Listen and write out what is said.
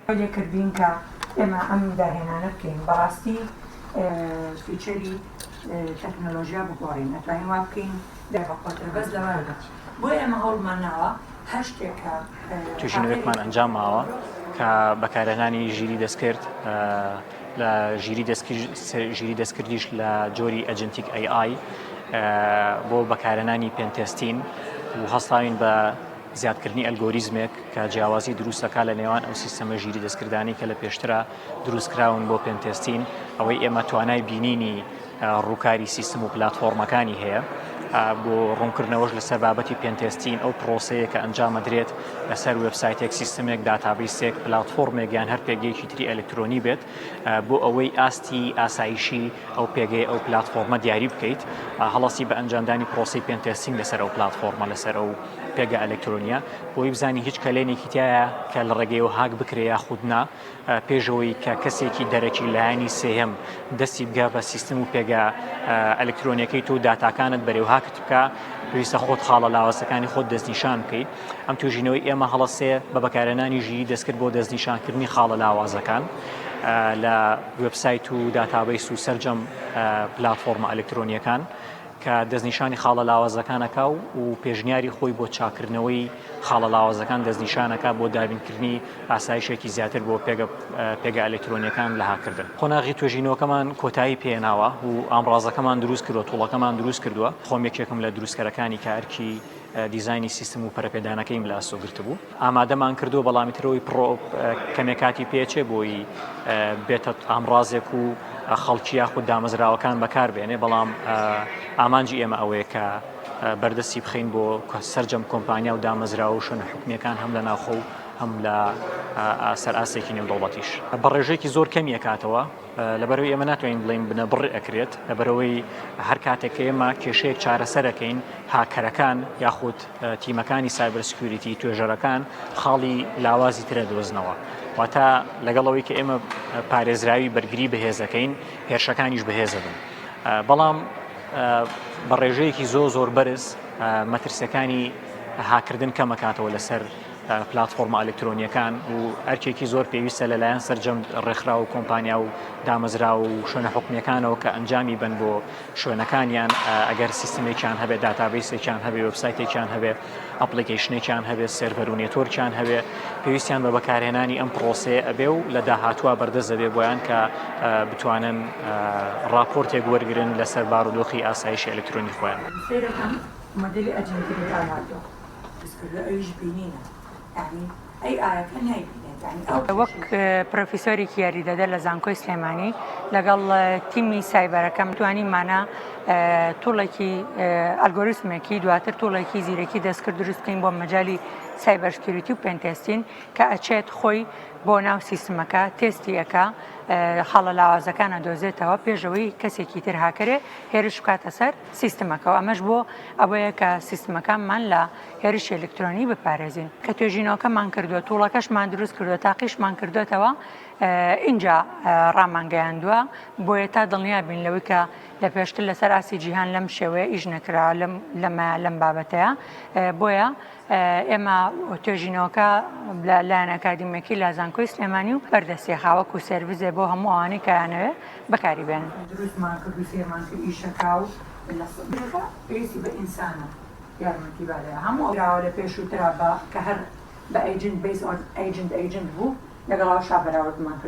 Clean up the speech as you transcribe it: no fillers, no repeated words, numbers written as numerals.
وای لێکردین کە ئێمە ئەم داهێنانە بکەین بەڕاستی feature ی تەکنەلۆژیا بگۆڕین ئەتوانین وا بکەین بەقوەترە بەس لەوەدا بۆیە ئێمە هەوڵمان ناوە هەر شتێک کە توێژینەوەیەکمان ئەنجام ماوە کە بەکارهێنانی ژیری دەستکرد لە ژیری ژیری دەستکردیش لە جۆری agentic AI بۆ بەکارهێنانی pentesting و هەستاوین بە زیادکردنی ئەلگۆریزمێک کە جیاوازی دروست دەکات لە نێوان ئەو سیستەمە ژیری دەستکردانەی کە لە پێشترا دروستکراون بۆ pentesting، ئەوەی ئێمە توانای بینینی ڕووکاری سیستم و پلاتفۆرمەکانی هەیە. بۆ ڕوونکردنەوەش لەسەر بابەتی pentesting ئەو پرۆسەیە کە ئەنجامەدرێت لەسەر وێبسایتێک، سیستمێک، database ێک، پلاتفۆرمێک یان هەر پێگەیەکی تری ئەلکترۆنی بێت بۆ ئەوەی ئاستی ئاسایشی ئەو پێگەی ئەو پلاتفۆرمە دیاری بکەیت هەڵەسی بە ئەنجامدانی پرۆسی pentesting لەسەر ئەو پلاتفۆرمە لەسەر ئەو پێگە ئەلکترۆنیە بۆی بزانی هیچ کەلێنێکی تایە کە لە ڕێگەیەوە هاک بکرێ یاخود نا پێشەوەی کە کەسێکی دەرەکی لایەنی سێهەم دەستی بگا بە سیستم و پێگە ئەلکترۆنیەکەی تۆ داتاکانت بەرێو هاکت بکە پێویستە خۆت خاڵە لاوازەکانی خۆت دەستنیشان بکەیت ئەم توێژینەوەی ئێمە هەڵەسێ بە بەکارهێنانی ژیری دەستکرد بۆ دەستنیشانکردنی خاڵە لاوازەکان لە وێبسایت و database و سەرجەم پلاتفۆرمە ئەلکترۆنیەکان کە دەستنیشانی خاڵە لاوازەکان ئەکا و و پێشنیاری خۆی بۆ چاککردنەوەی خاڵە لاوازەکان دەستنیشان ئەکا بۆ دابینکردنی ئاسایشێکی زیاتر بۆ پێگە پێگە ئەلکترۆنیەکان لە هاککردن. قۆناغی توێژینەوەکەمان کۆتایی پێهێناوە و ئامڕازەکەمان دروست کردووە، tool ەکەمان دروست کردووە، خۆم یەکێکم لە دروستکەرەکانی کە ئەرکی دیزاینی سیستم و پەرەپێدانەکەیم لە ئەستۆ گرتبوو. ئامادەمان کردووە، بەڵام ئیتر ئەوەی پڕۆ کەمێک کاتی پێچێ بۆی بێتە ئامڕازێک و خەڵکی یاخود دامەزراوەکان بەکاربێنێ، بەڵام ئامانجی ئێمە ئەوەیە کە بەردەستی بخەین بۆ سەرجەم کۆمپانیا و دامەزراوە و شوێنە حکومییەکان هەم لە ناوخۆ و هەم لە سەر ئاستێکی نێودەوڵەتیش. بە ڕێژەیەکی زۆر کەمی ئەکاتەوە. لەبەرئەوەی ئێمە ناتوانین بڵێین بنەبڕ ئەکرێت، لەبەرئەوەی هەر کاتێک کە ئێمە کێشەیەک چارەسەر ئەکەین، هاکەرەکان یاخود تیمەکانی cyber security، توێژەرەکان خاڵی لاوازی تر ئەدۆزنەوە. واتە لەگەڵ ئەوەی کە ئێمە پارێزراوی بەرگری بەهێز ئەکەین، هێرشەکانیش بەهێز ئەبن. بەڵام بە ڕێژەیەکی زۆر زۆر بەرز مەترسیەکانی هاککردن کەمەکاتەوە لەسەر پلاتفۆرمە ئەلکترۆنییەکان و ئەرکێکی زۆر پێویستە لەلایەن سەرجەم ڕێکخراو و کۆمپانیا و دامەزراو و شوێنە حکومییەکانەوە کە ئەنجامی بن بۆ شوێنەکانیان ئەگەر سیستمێکیان هەبێت database ێکیان هەبێ وێبسایتێکیان هەبێ application ێکیان هەبێ سێرڤەر و network یان هەبێ پێویستیان بە بەکارهێنانی ئەم پرۆسەیە ئەبێ و لە داهاتووە بەردەست دەبێ بۆیان کە بتوانن راپۆرتێک وەرگرن لەسەر بارودۆخی ئاسایشی ئەلکترۆنی خۆیان. سەیرەکەم مۆدێلی agentic هاتووە. دروستکردوە ئەویش بینینە یانی ئەی ئایەکە نایبینێت یانی ئەو وەک پرۆفیسۆرێکی یاریدەدەر لە زانکۆی سلێمانی لەگەڵ تیمی سایبەرەکەم توانیمانە tool ێکی ئەلگۆریسمێکی دواتر tool ێکی زیرەکی دەستکرد دروست بکەین بۆ مەجای cyber security و pentesting کە ئەچێت خۆی بۆ ناو سیستمەکە تێستی ئەکا خاڵە لاوازەکان ئەدۆزێتەوە پێشەوەی کەسێکی تر هاکەرێ هێرش بکاتە سەر سیستمەکەوە، ئەمەش بۆ ئەوەیە کە سیستمەکانمان لە هێرشی ئەلکترۆنی بپارێزین. کە توێژینەوەکەمان کردووە، tool ەکەشمان دروست کردووە، تاقیشمان کردووەتەوە، ئینجا ڕامانگەیاندووە، بۆیە تا دڵنیا بین لەوەی کە لە پێشتر لەسەر ئاستی جیهان لەم شێوەیە ئیش نەکراوە لەم بابەتەیە، بۆیە ئێمە توێژینەوەکە لە لایەن ئەکادیمیەکەی لە زانکۆی سلێمانی و بەردەستیە خاوەک و سێرڤسێ بۆ هەموو ئەوانەی کە ئەیانەوێ بەکاری بێنن. دروستمان کرد و سەیرمان کرد ئیشەکا و لە سەدەکە پێویستی بە ئینسانە یارمەتی بادە هەموو ئەو کراوە لە پێشووترا بە کە هەر بە agent base on agent agent بوو لەگەڵ ئەوشا بەراوردمان کرد.